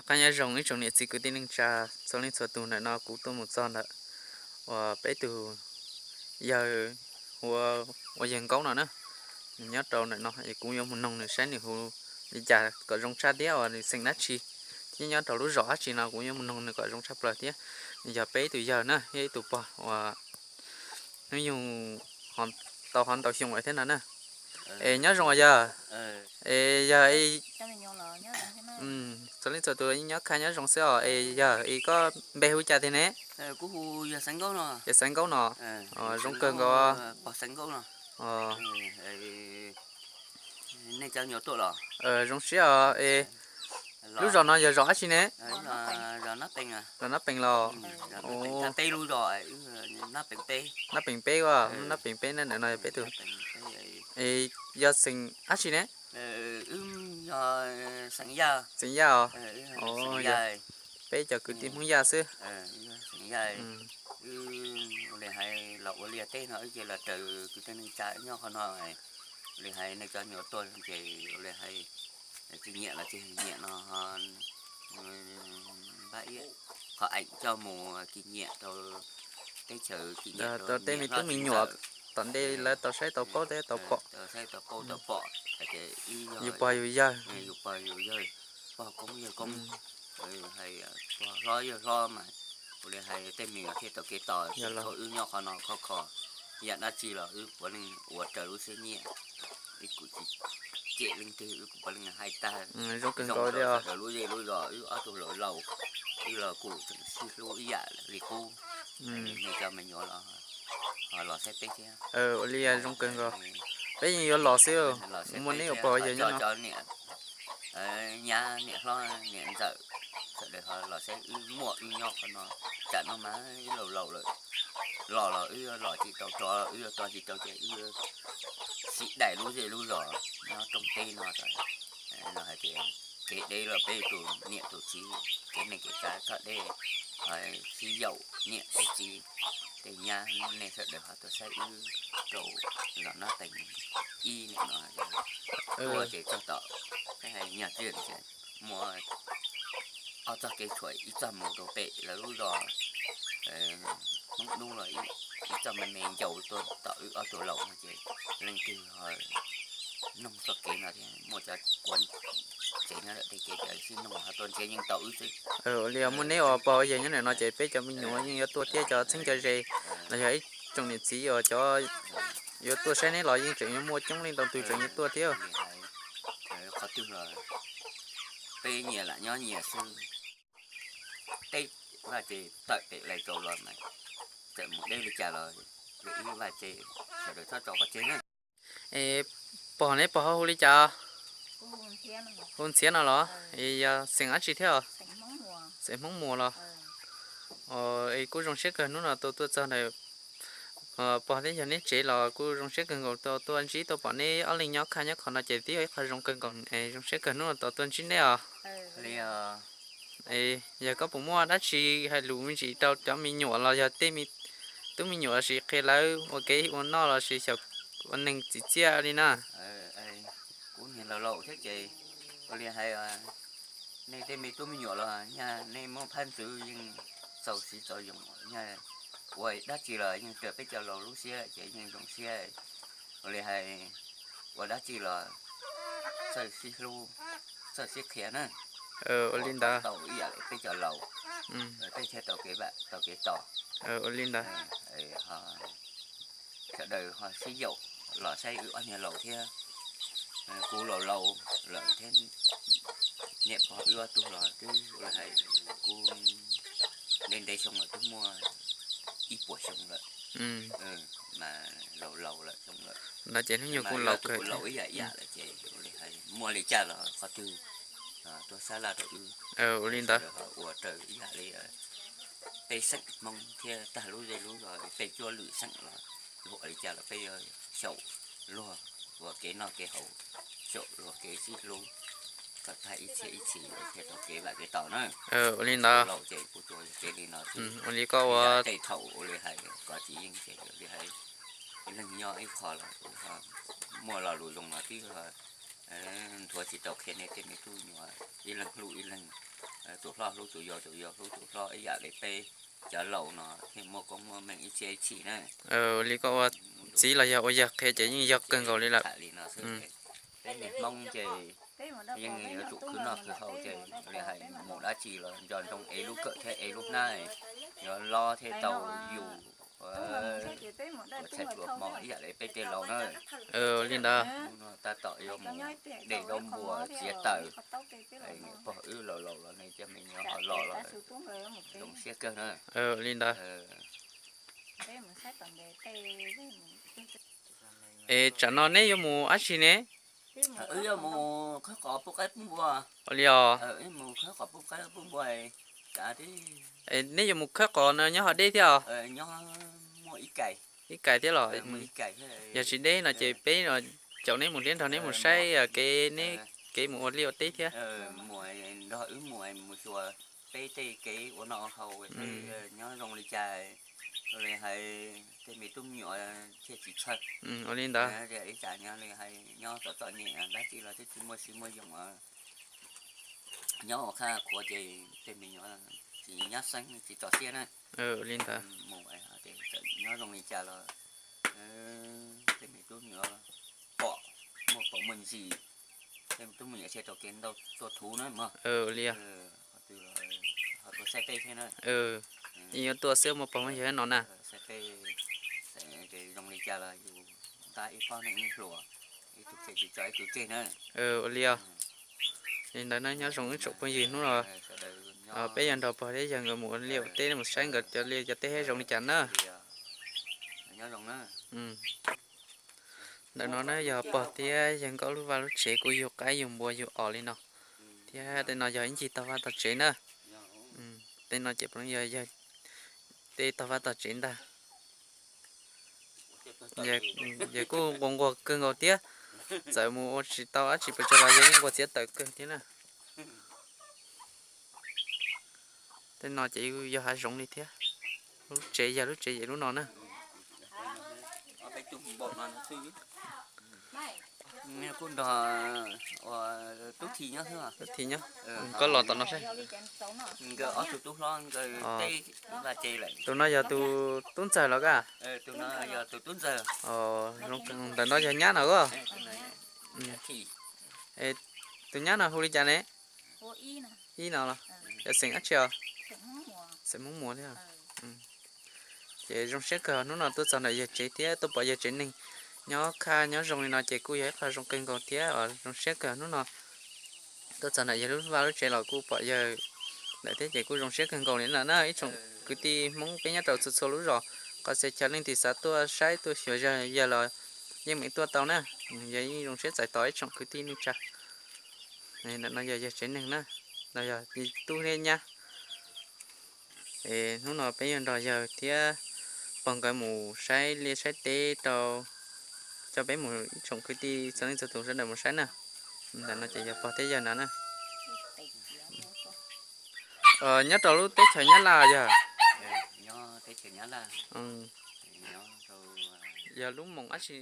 Qab nyob zoo ib tsoom niam txiv kwv tij neej tsa txhua leej txhua tus, ntawm no kuv tuaj mus txog ntawm uas peb tus yawg hu ua yawg Nkaub no na. Nws nyob rau ntawm no es kuv yuav mus noog nws saib nws hu li cas kom zoo tshaj thiab uas nws xeem dab tsi, thiab nyob rau lub zos dab tsi no kuv yuav mus noog nws kom zoo tshaj plaws thiab. Nws yog peb ib tus yawg na, yog ib tus pog uas hnub nyoog tau hov ntau xyoo lawm thiab no na. Es nyob zoo os yawg. Es yawg, txhua leej txhua tus nyob kaj nyob zoo xwb os. Es yawg, es koj npe hu cas tiag ne? Yawg Xaiv Nkaub no. Zoo kawg nkaus. Zoo siab os. Es lub zos no yog zos dab tsi ne? Zos Nab Pees los? Nab Pees peb, Nab Pees peb na, ntawm no yog peb tus. Es yog xeem dab tsi ne? Xeem Yaj os. Peb cov kwv tij Hmoob Yaj xwb. Ua li hais los ua liaj teb no wb ces los raws kwv tij neej tsa nyob qhov no. Ua li hais nej cov nyuam tuaj ces ua li hais tsis nyiam los tsis nyiam no, npaj ib qho eem coj mus kis nyiam rau teb chaws, kis nyiam rau tej me tub me nyuam tom ntej lawv tau saib tau paub thiab tau pom. Tau saib tau paub tau pom hais tias yus pog yus yawg, yus pog yus yawg, pog koob yawg koob, hais pog hlob yawg hlob mas ua li hais tej me nyuam thiaj tau kev tos. Thaum wb nyob qhov no khov kho, yam dab tsi los wb puav leej ua raws lub siab nyiam. Wb kuj tsis cem leej twg, wb kuj puav leej hais tag zoo rau sawv daws lub zej lub zos. Wb ob tug laus laus, wb los kuj tseem sib hlub ib yam li qub. Nej cov me nyuam los, los saib peb thiab. Ua li zoo kawg nkaus. Peb yeej yuav los xwb, muaj neb ua pog yawg nyob no. Cov niam nyab niam hlob niam ntxawm sawv daws ho los saib wb muaj wb nyob qhov no. Tsam no mas wb laus laus lawm, los los wb los tsis tau, rov wb yuav rov tsis tau ces wb sib dai lub zej lub zos nyob rooj teb no. Los hais tias kev deb los peb tus niam tus txiv, kev neej kev tsav txoj deb, sib yaum niam thiab txiv, tej nyab nej sawv daws ho tuaj saib wb rau zos Nab Pees ib niam no. Tuaj ces txog tom peb hais nyog tiag ces muaj ob txoj kev tshuam, ib txoj mus rau pem lawv lub zos Hmoob Dub los ib txoj me me ncau tuaj tom wb ob tug laus no ces leej twg ho noog txoj kev no thiab, muaj cov ua tsev nyob ntawm tej kev ces sib noog ho tuaj nrhiav yeej tau wb xwb. Ua li muaj neb ua pog ua yawg nyob ntawm no ces peb cov me nyuam yeej yuav tuaj thiab, cov txheeb cov ze los yog ib tsoom niam txiv uas cov yuav tuaj saib neb los yeej tseem yuav muaj coob leej ntau tus tseem yuav tuaj thiab. Qhov twg los peb nyias lam nyob nyias xwb. Teb vaj tse tawm pem lais tsaus los mas txawm mus deb li cas los ib vaj tse sawv daws txhob tso pov tseg na. Es pog, neb pog ho hu li cas? Hu Ntxhiav no los? Es yog xeem dab tsi thiab? Xeem Hmoob Muas los? Es kuj zoo siab kawg hnub no tau tuaj txog ntawm pog thiab yawg neb tsev los kuj zoo siab kawg nkaus tau tuaj ntsib tau pom neb ob leeg nyob kaj nyob qhov no ces twb yog ib qho zoo kawg nkaus. Es zoo siab kawg hnub no tau tuaj ntsib neb os. Es yog koj puas muaj dab tsi hais lus me ntsis rau cov me nyuam los yog tej tub me nyuam los sis qhia lawv ua kev ua noj los sis xyaum ua neeg txim txiaj li na? Kuv niag laus laus thiab ces ua li hais nej tej me tub me nyuam los nyaj nej muaj phab ntxwv yeej txaus siv txaus yoos, nyaj ua dab tsi los yeej raws peb cov laus lub siab ces yeej zoo siab. Ua li hais ua dab tsi los txawj sib hlub, txawj sib qhia na. Ua li ntawd tau ib yam li peb cov laus, peb thiaj tau kev vam tau kev tos. Ua li ntawd sawv daws ho sib yaum los saib wb ob niag laus thiab. Kuv laus laus lawm thiab, niam pog wb ob tug los twb ua li hais kuv ntev ntev xyoo lawm, twb muaj ib puas xyoo lawm, mas laus laus lawm xyoo lawm. No ces hnub nyoog kuj laus kawg, laus ib yam yam lawm ces ua li hais muaj li cas los qhov twg tuaj sab laj rau wb. Ua li ntawd ua raws ib yam li peb xeem Hmoob thiab tag lub zej lub zos peb cuab lwm xeem los luag ua li cas los peb yuav xyaum luag ua kev noj kev haus, xyaum luag kev sib hlub kom tag ib txhiab ib txhis thiaj tau kev vam kev tos na. Ua li ntawd. Laus ces kuv tsuas kev li no xwb. Ua li koj ua tej thaum ua li hais kom tsis yeej ces ua li hais ib leeg nyob ib qho los muaj lo lus zoo los twb nthuav tsis tau qhia nej tej me tub nyuam, ib leeg hlub ib leeg, tus hlob hlub tus yau, tus yau hlub tus hlob ib yam li peb cov laus no thiaj muaj koob muaj meej ib txhiab ib txhis na. Li koj ua txiv los yog ua yawg qhia ces yeej yog kawg nkaus li lawm. Peb niag Hmoob ces yeej yuav tsum khwv noj khwv haus ces li hais mus dab tsi los nco ntsoov ev lub kawm thiab ev lub hnab, yuav lob thiaj tau yus ua tshais tua hmo ib yam li peb tej laus na. Li ntawd. Hnub no tab tom yuav mus de zaub npua txiav taws, niam pog wb laus laus los ne cov me nyuam ho los los zoo siab kawg na. Li ntawd. Es tsam no neb yuav mus dab tsi ne? Wb yuav mus khawb qos pub qaib pub npua. Ua li os. Wb mus khawb qos pub qaib pub npua. Neb yuav mus khawb qos no nyob hauv deb thiab os? Ib kais thiab los? Yog tsis deb no ces peb caum neb mus thiab nrog neb mus saib kev, neb kev mus ua liaj ua teb thiab. Mus nrog wb mus mus xyuas peb tej kev ua noj haus, nyob zoo li cas, li hais tej me tub me nyuam thiaj tsis txhawj. Ua li ntawd. Ib tsam nyob li hais nyob txom txom nyem dab tsi los twb tsis muaj siab muaj yoos, nyob ua qhaj qhuav ces tej me nyuam tsis nyab xeeb tsis tso siab na. Li ntawd. Mus nyob zoo li cas los tej me tub me nyuam pom muaj pom muaj ntsis, tej tub me nyuam thiaj rau kev ntau tuaj thuv na mog. Li. Ho tuaj saib peb thiab na. Yeej yuav tuaj xwb, muaj pog muaj yawg no na. Saib peb zoo li cas los yus tab ib pob neej ib hluas, ib tug tseg tsis tso ib tug tseg na. Ua li os. Li ntawd na nyob zoo ib tsoom phooj ywg hnub no peb yuav nrog pog thiab yawg nkawd mus ua liaj ua teb mus saib nkawd cov liaj cov teb zoo li cas na. Ntawm no na yog pog thiab yawg nkauj lub vaj lub tsev kuj yug qaib yug npua yug os li no. Thiab tej no yog ib ncig tog vaj tog tsev na. Tej no ces puav leej yog yawg tej tog vaj tog tsev ntag. Yawg kuj nquag nquag kawg nkaus thiab, txawm mus ua tsis tau dab tsi pes tsawg los yawg yeej nquag txiav taws kawg thiab na. Tej no ces yog hav zoov li thiab. Lub tsev yog lub tsev yawg lub no na. Kuj nrog ua tub thi nyob xwb. Tub thi nyob. Koj los tom no saib. Nkawd ob tug tub hlob nkawd teb vaj tsev lawm. Tus no yog tus tub ntxawg los kaj? Tus no yog tus tub ntxawg. Ntawm no yog nyab no os. Tus nyab no hu li cas ne? Ib no los? Yog xeem dab tsi os? Xeem Hmoob Muas thiab. Ces zoo siab kawg hnub no tuaj txog ntawm yawg tsev thiab tuaj pom yawg tsev neeg nyob khaj nyob zoo li no ces kuj yog ib qho zoo kawg nkaus thiab os. Zoo siab kawg hnub no tuaj txog ntawm yawg lub vaj lub tsev los kuj pom yawg lawm thiab ces kuj zoo siab kawg nkaus li no na ib tsoom kwv tij Hmoob peb nyob rau txhua txhua lub zos. Qhov txhia chaw leej twg xav tuaj saib tuaj xyuas yawg los yeej meem tuaj tau na. Yawg yeej zoo siab txais tos ib tsoom kwv tij neej tsa. Ntawm no yog yawg tsev neeg na, no yog tub thiab nyab. Es hnub no peb yuav nrog yawg thiab pog nkawd mus saib liaj saib teb rau, coj peb mus ib tsoom kwv tij txhua leej txhua tus sawv daws mus saib na. Ntawm no ces yog pog thiab yawg no na. Nyob rau lub teb chaws Nyab Laj yog? Yog lub moos dab tsi?